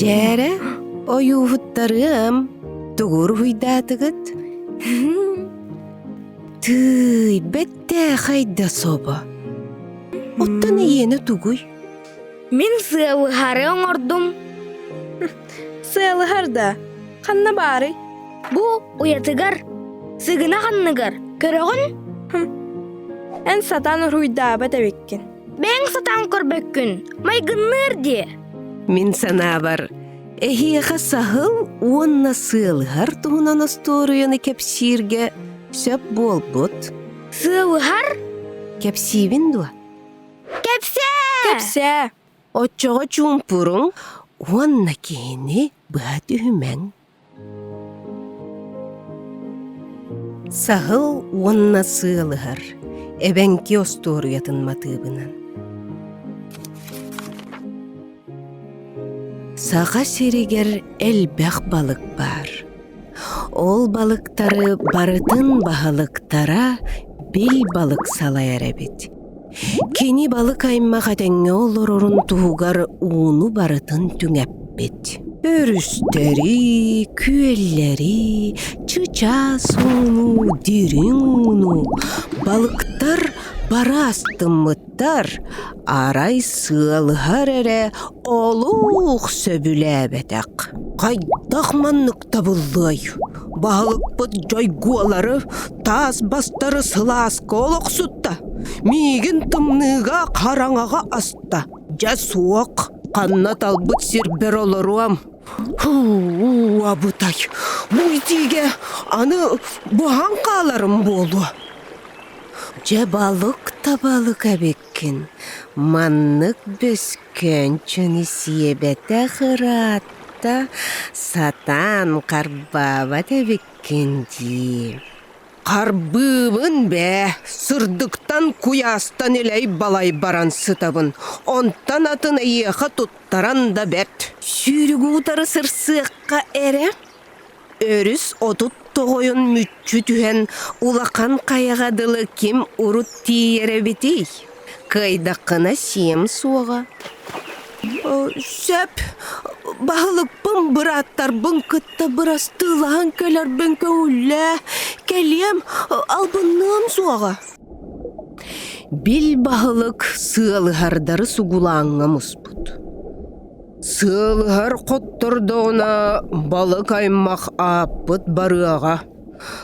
Дьээрэ, ойууһуттарыам, тугу уруһуйдаатыгыт? Тыый, бэттээхэй да собо. Оттон эйиэнэ тугуй? Мин сыалыһары оҥордум. Сыалыһар да, ханна баарый? Бу уйатыгар, сыгына ханныгар, көрөҕүн? Эн сатаан уруһуйдаабат эбиккин. Бэйэҥ сатаан көрбөккүн, майгынныыр дии. Мин санаабар, эһиэхэ саһыл уонна сыалыһар туһунан остуоруйаны кэпсииргэ сөп буолбут. Сыалыһар? Кэпсиибин дуо? Кэпсээ! Кэпсээ! Оччоҕо чуумпуруҥ уонна киһини быһа түһүмэҥ. Саһыл уонна сыалыһар эбэҥки остуоруйатын матыыбынан. Саха сиригэр элбэх балык баар. Ол балыктары барытын баһылыктара бил балык салайар эбит. Кини балык аймах этэҥҥэ олорорун туһугар ууну барытын түҥэппит. Өрүстэри, күөллэри, чычаас ууну, дириҥ ууну балыктар бары астыммыттар, арай сыалыһар эрэ олух сөбүлээбэтэх. Хайдах маннык табыллыай? Баһылыкпыт дьойгуолары, таас бастары сылааска олохсутта, миигин тымныыга хараҥаҕа аста. Дьэ суох, ханна талбыт сирбэр олоруом. Һуу, абытай, бу итиигэ аны буһан хааларым буолуо. Дьэ балык да балык эбиккин, маннык бөскөөнчөнү сиэбэтэх ыраатта, сатаан харбаабат эбиккин дии. Харбыыбын бээ, сырдыктан куйаастан илэй-балай баран сытабын, онтон атын эйиэхэ туттаран да бэрт. Сүүрүгү утары сырсыахха эрэ. Өрүс отут тоҕойун мүччү түһэн улахан хайаҕа дылы ким урут тиийэр эбитий? Кыайдаххына сиэм суоҕа. Сөп, баһылыкпын бырааттарбын кытта бырастыылаһан кэлэрбин көҥүллээ, кэлиэм, албынныам суоҕа. Бил баһылык сыалыһардары сугулааҥҥа муспут. Сыалыһар хоттордоҕуна балык аймах ааппыт барыаҕа.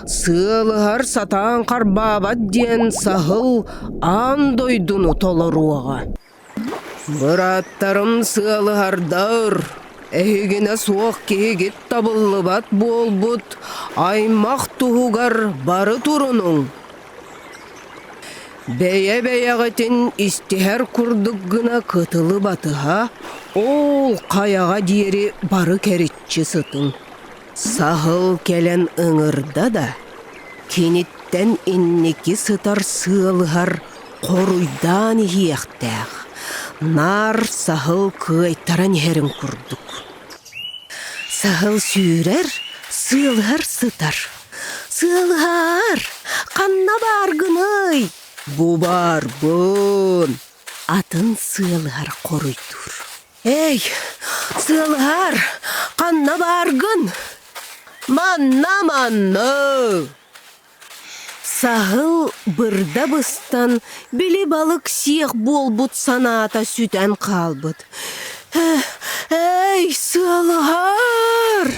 Сыалыһар сатаан харбаабат диэн саһыл аан дойдуну толоруоҕа. Бырааттарым сыалыһардар, эһигинэ суох киһигит табыллыбат буолбут аймах туһугар бары турунуҥ. Бэйэ-бэйэҕитин истиһэр курдук гына кытылы батыһа, ол хайаҕа диэри бары кэриччи сытыҥ. Саһыл кэлэн ыҥырда да, киниттэн инники сытар сыалыһар хоруйдаан иһиэхтээх, наар саһыл кыайтаран иһэрин курдук. Саһыл сүүрэр, сыалыһар сытар. Сыалыһаар, ханна бааргыный? Бу баарбын. Атын сыалыһар хоруйдуур. Эй, сыалыһаар, ханна бааргын? Манна, манна. Саһыл бырда быстан, били балык сиэх буолбут санаата сүтэн хаалбыт. Эй, сыалыһаар!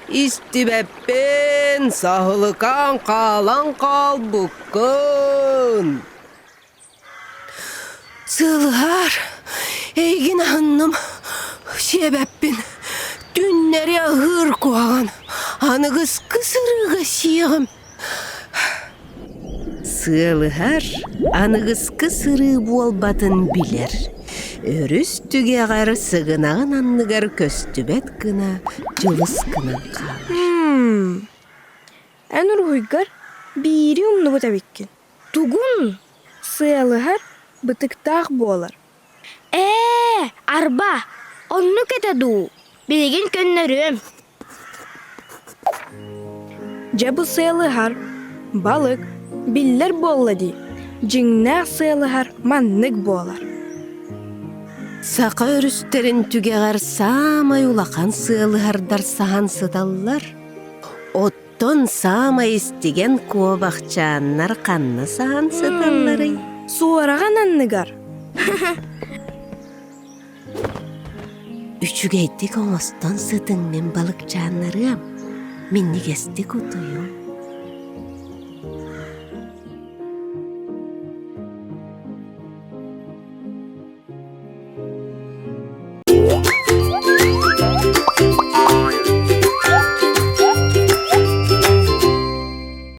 Истибэппин, саһылыкаан хаалан хаалбыккын. Сыалыһаар, эйигин аһынным, сиэбэппин, түннэри аһыыр куһаҕан, аныгыскы сырыыга сиэҕим. Сыалыһар аныгыскы сырыы буолбатын билэр. Өрүс түгэҕэр сыгынаҕын анныгар көстүбэт гына дьылыс гынан хаалар. Хм, эн уруһуйгар биири умнубут эбиккин. Тугун? Сыалыһар бытыктаах буолар. Ээ, арба, оннук этэ дуу? Билигин көннөрүөм. Дьэ бу сыалыһар, балык, биллэр буолла дии. Дьиҥнээх сыалыһар маннык буолар. Саха өрүстэрин түгэҕэр саамай улахан сыалыһардар саһан сыталлар. Оттон саамай истигэн куобахчааннар ханна саһан сыталларый? Суораҕан анныгар. Үчүгэйдик оҥостон сытыҥ мин балыкчааннарыам, минньигэстик утуйуҥ.